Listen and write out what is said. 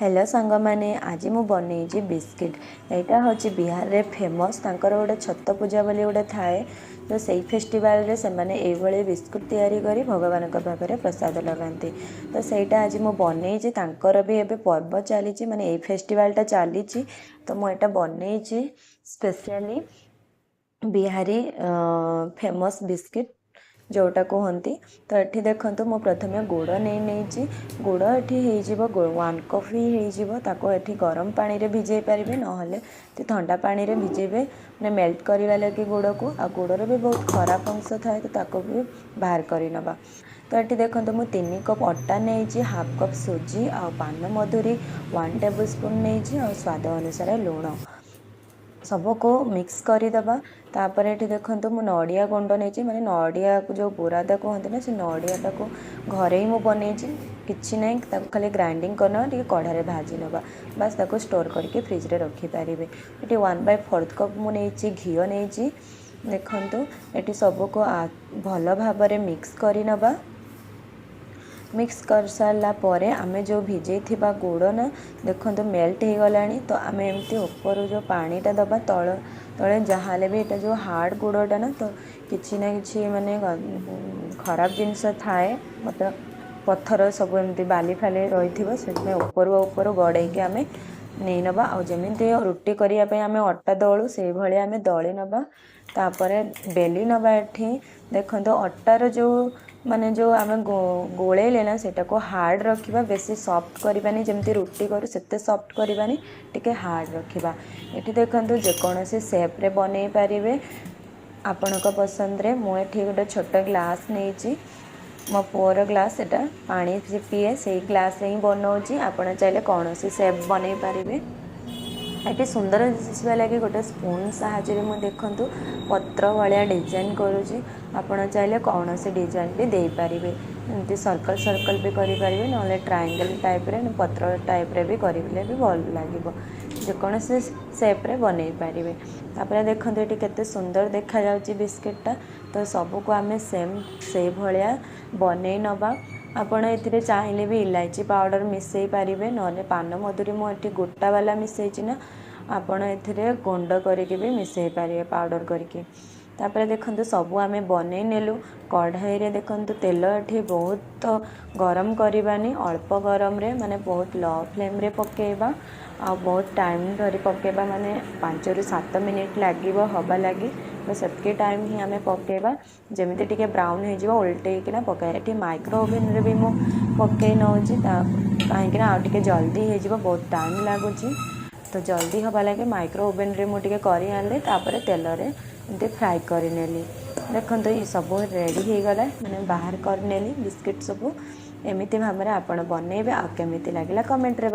Hello ସାଙ୍ଗମାନେ, ଆଜି ମୁଁ ବନେଇଛି ବିସ୍କିଟ୍। ଏଇଟା ହେଉଛି ବିହାରରେ ଫେମସ୍। ତାଙ୍କର ଗୋଟେ ଛତ ପୂଜା ବୋଲି ଗୋଟେ ଥାଏ, ତ ସେଇ ଫେଷ୍ଟିଭାଲରେ ସେମାନେ ଏଇଭଳି ବିସ୍କୁଟ୍ ତିଆରି କରି ଭଗବାନଙ୍କ ପାଖରେ ପ୍ରସାଦ ଲଗାନ୍ତି। ତ ସେଇଟା ଆଜି ମୁଁ ବନେଇଛି। ତାଙ୍କର ବି ଏବେ ପର୍ବ ଚାଲିଛି, ମାନେ ଏଇ ଫେଷ୍ଟିଭାଲଟା ଚାଲିଛି, ତ ମୁଁ ଏଇଟା ବନେଇଛି ସ୍ପେଶିଆଲି ବିହାରୀ ଫେମସ୍ ବିସ୍କିଟ୍ ଯେଉଁଟା କୁହନ୍ତି। ତ ଏଠି ଦେଖନ୍ତୁ, ମୁଁ ପ୍ରଥମେ ଗୁଡ଼ ନେଇ ନେଇଛି। ଗୁଡ଼ ଏଠି ହେଇଯିବ, 1 କପ୍ ହିଁ ହେଇଯିବ। ତାକୁ ଏଠି ଗରମ ପାଣିରେ ଭିଜେଇ ପାରିବେ, ନହେଲେ ଥଣ୍ଡା ପାଣିରେ ଭିଜେଇବେ, ମାନେ ମେଲ୍ଟ କରିବା ଲାଗି ଗୁଡ଼କୁ। ଆଉ ଗୁଡ଼ର ବି ବହୁତ ଖରାପ ଅଂଶ ଥାଏ, ତ ତାକୁ ବି ବାହାର କରିନେବା। ତ ଏଠି ଦେଖନ୍ତୁ, ମୁଁ 3 କପ୍ ଅଟା ନେଇଛି, ହାଫ୍ କପ୍ ସୁଜି ଆଉ ପାନ ମଧୁରୀ 1 ଟେବୁଲ୍ ସ୍ପୁନ୍ ନେଇଛି ଆଉ ସ୍ୱାଦ ଅନୁସାରେ ଲୁଣ। ସବୁକୁ ମିକ୍ସ କରିଦେବା। ତାପରେ ଏଠି ଦେଖନ୍ତୁ, ମୁଁ ନଡ଼ିଆ ଗୁଣ୍ଡ ନେଇଛି, ମାନେ ନଡ଼ିଆକୁ ଯେଉଁ ବୁରାଦା କୁହନ୍ତି ନା, ସେ ନଡ଼ିଆଟାକୁ ଘରେ ହିଁ ମୁଁ ବନେଇଛି। କିଛି ନାହିଁ, ତାକୁ ଖାଲି ଗ୍ରାଇଣ୍ଡିଙ୍ଗ କରିନେବା, ଟିକେ କଢ଼ାରେ ଭାଜି ନେବା, ବାସ୍। ତାକୁ ଷ୍ଟୋର୍ କରିକି ଫ୍ରିଜରେ ରଖିପାରିବେ। ଏଠି 1/4 କପ୍ ମୁଁ ନେଇଛି, ଘିଅ ନେଇଛି। ଦେଖନ୍ତୁ, ଏଠି ସବୁକୁ ଭଲ ଭାବରେ ମିକ୍ସ କରିନେବା। ମିକ୍ସ କରିସାରିଲା ପରେ ଆମେ ଯେଉଁ ଭିଜେଇଥିବା ଗୁଡ଼ ନା, ଦେଖନ୍ତୁ ମେଲ୍ଟ ହେଇଗଲାଣି। ତ ଆମେ ଏମିତି ଉପରୁ ଯେଉଁ ପାଣିଟା ଦେବା, ତଳେ ଯାହାହେଲେ ବି ଏଇଟା ଯେଉଁ ହାର୍ଡ଼ ଗୁଡ଼ଟା ନା, ତ କିଛି ନା କିଛି ମାନେ ଖରାପ ଜିନିଷ ଥାଏ, ମତଲବ ପଥର ସବୁ ଏମିତି ବାଲି ଫାଲି ରହିଥିବ। ସେଥିପାଇଁ ଉପରୁ ଉପରୁ ଗଡ଼େଇକି ଆମେ ନେଇନେବା। ଆଉ ଯେମିତି ରୁଟି କରିବା ପାଇଁ ଆମେ ଅଟା ଦଳୁ, ସେଇଭଳିଆ ଆମେ ଦଳି ନେବା, ତାପରେ ବେଲି ନେବା। ଏଠି ଦେଖନ୍ତୁ, ଅଟାର ଯେଉଁ ମାନେ ଯେଉଁ ଆମେ ଗୋଳେଇଲେ ନା, ସେଇଟାକୁ ହାର୍ଡ଼ ରଖିବା, ବେଶୀ ସଫ୍ଟ କରିବାନି। ଯେମିତି ରୁଟି କରୁ ସେତେ ସଫ୍ଟ କରିବାନି, ଟିକେ ହାର୍ଡ଼ ରଖିବା। ଏଠି ଦେଖନ୍ତୁ, ଯେକୌଣସି ସେପ୍ରେ ବନେଇ ପାରିବେ ଆପଣଙ୍କ ପସନ୍ଦରେ। ମୁଁ ଏଠି ଗୋଟେ ଛୋଟ ଗ୍ଲାସ୍ ନେଇଛି, ମୋ ପୁଅର ଗ୍ଲାସ୍ ଏଟା, ପାଣି ସେ ପିଏ, ସେଇ ଗ୍ଲାସ୍ରେ ହିଁ ବନଉଛି। ଆପଣ ଚାହିଁଲେ କୌଣସି ସେପ୍ ବନେଇ ପାରିବେ। ଏଠି ସୁନ୍ଦର ଦିଶିବା ଲାଗି ଗୋଟେ ସ୍ପୁନ୍ ସାହାଯ୍ୟରେ ମୁଁ ଦେଖନ୍ତୁ ପତ୍ର ଭଳିଆ ଡିଜାଇନ୍ କରୁଛି। ଆପଣ ଚାହିଁଲେ କୌଣସି ଡିଜାଇନ୍ ବି ଦେଇପାରିବେ। ଏମିତି ସର୍କଲ୍ ସର୍କଲ୍ ବି କରିପାରିବେ, ନହେଲେ ଟ୍ରାଇଙ୍ଗଲ୍ ଟାଇପ୍ରେ, ପତ୍ର ଟାଇପ୍ରେ ବି କରିଲେ ବି ଭଲ ଲାଗିବ। ଯେକୌଣସି ସେପ୍ରେ ବନେଇ ପାରିବେ। ତାପରେ ଦେଖନ୍ତୁ, ଏଠି କେତେ ସୁନ୍ଦର ଦେଖାଯାଉଛି ବିସ୍କିଟ୍ଟା। ତ ସବୁକୁ ଆମେ ସେମ୍ ସେଇଭଳିଆ ବନେଇ ନେବା। ଆପଣ ଏଥିରେ ଚାହିଁଲେ ବି ଇଲାଇଚି ପାଉଡ଼ର ମିଶାଇ ପାରିବେ, ନହେଲେ ପାନ ମଧୁରୀ ମୁଁ ଏଠି ଗୋଟା ବାଲା ମିଶାଇଛି ନା, ଆପଣ ଏଥିରେ ଗୁଣ୍ଡ କରିକି ବି ମିଶାଇ ପାରିବେ, ପାଉଡ଼ର କରିକି। ତାପରେ ଦେଖନ୍ତୁ, ସବୁ ଆମେ ବନେଇ ନେଲୁ। କଢ଼େଇରେ ଦେଖନ୍ତୁ, ତେଲ ଏଠି ବହୁତ ଗରମ କରିବାନି, ଅଳ୍ପ ଗରମରେ, ମାନେ ବହୁତ ଲୋ ଫ୍ଲେମ୍ରେ ପକାଇବା ଆଉ ବହୁତ ଟାଇମ୍ ଧରି ପକାଇବା, ମାନେ 5ରୁ 7 ମିନିଟ୍ ଲାଗିବ ହେବା ଲାଗି। ତ ସେତିକି ଟାଇମ୍ ହିଁ ଆମେ ପକାଇବା। ଯେମିତି ଟିକେ ବ୍ରାଉନ୍ ହେଇଯିବ, ଓଲଟେଇକିନା ପକାଇବା। ଏଠି ମାଇକ୍ରୋ ଓଭେନରେ ବି ମୁଁ ପକାଇ ନେଉଛି ତା, କାହିଁକିନା ଆଉ ଟିକେ ଜଲ୍ଦି ହେଇଯିବ। ବହୁତ ଟାଇମ୍ ଲାଗୁଛି, ତ ଜଲ୍ଦି ହେବା ଲାଗି ମାଇକ୍ରୋ ଓଭେନରେ ମୁଁ ଟିକେ କରି ଆଣିଲି। ତାପରେ ତେଲରେ ଏମିତି ଫ୍ରାଏ କରିନେଲି। ଦେଖନ୍ତୁ, ଏ ସବୁ ରେଡ଼ି ହେଇଗଲା, ମାନେ ବାହାର କରିନେଲି ବିସ୍କିଟ୍ ସବୁ। ଏମିତି ଭାବରେ ଆପଣ ବନେଇବେ ଆଉ କେମିତି ଲାଗିଲା କମେଣ୍ଟରେ।